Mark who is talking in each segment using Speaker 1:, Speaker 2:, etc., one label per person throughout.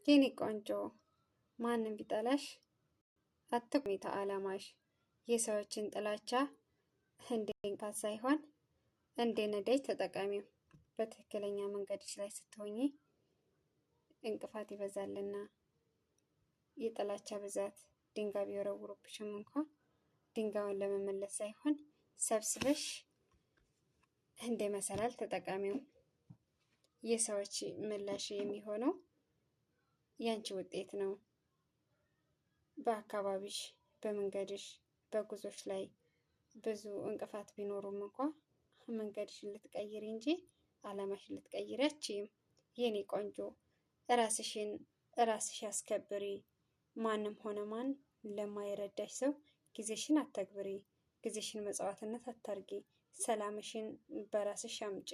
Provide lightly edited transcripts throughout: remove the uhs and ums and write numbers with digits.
Speaker 1: የኔ ቆንጆ፣ ማንም ቢጠላሽ አትቁሚ ከዓላማሽ። የሰዎችን ጥላቻ እንደ እንቅፋት ሳይሆን እንደ ነዳጅ ተጠቀሚው። በትክክለኛ መንገድሽ ላይ ስትሆኚ እንቅፋት ይበዛልና የጥላቻ ብዛት ድንጋይ ቢወረውሩብሽም እንኳ ድንጋዩን ለመመለስ ሳይሆን ሰብስበሽ እንደ መሰላል ተጠቃሚው። የሰዎች ምላሽ የሚሆነው ያንቺ ውጤት ነው። በአካባቢሽ፣ በመንገድሽ፣ በጉዞሽ ላይ ብዙ እንቅፋት ቢኖሩም እንኳ መንገድሽን ልትቀይሪ እንጂ አላማሽን ልትቀይሪ አትችይም። የኔ ቆንጆ፣ ራስሽን ራስሽ አስከብሪ። ማንም ሆነ ማን ለማይረዳሽ ሰው ጊዜሽን አተግብሪ። ጊዜሽን መጽዋዕትነት አታርጊ። ሰላምሽን በራስሽ አምጪ።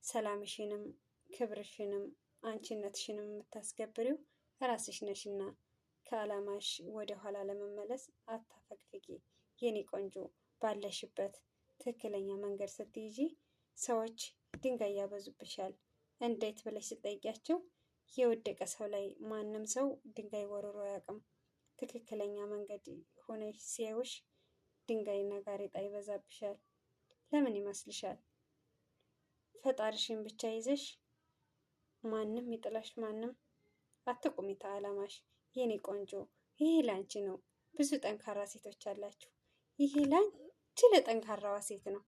Speaker 1: ሰላምሽንም ክብርሽንም አንቺነትሽንም የምታስከብሪው ራስሽ ነሽና ከዓላማሽ ወደ ኋላ ለመመለስ አታፈግፍጊ። የኔ ቆንጆ፣ ባለሽበት ትክክለኛ መንገድ ስትይዢ ሰዎች ድንጋይ ያበዙብሻል። እንዴት ብለሽ ስትጠይቂያቸው የወደቀ ሰው ላይ ማንም ሰው ድንጋይ ወርሮ አያውቅም። ትክክለኛ መንገድ ሆነሽ ሲያዩሽ ድንጋይና ጋሬጣ ይበዛብሻል። ለምን ይመስልሻል? ፈጣሪሽን ብቻ ይዘሽ ማንም ይጥላሽ ማንም አትቁሚ ከዓላማሽ። የኔ ቆንጆ፣ ይሄ ላንቺ ነው። ብዙ ጠንካራ ሴቶች አላችሁ። ይሄ ላንቺ ለጠንካራዋ ሴት ነው።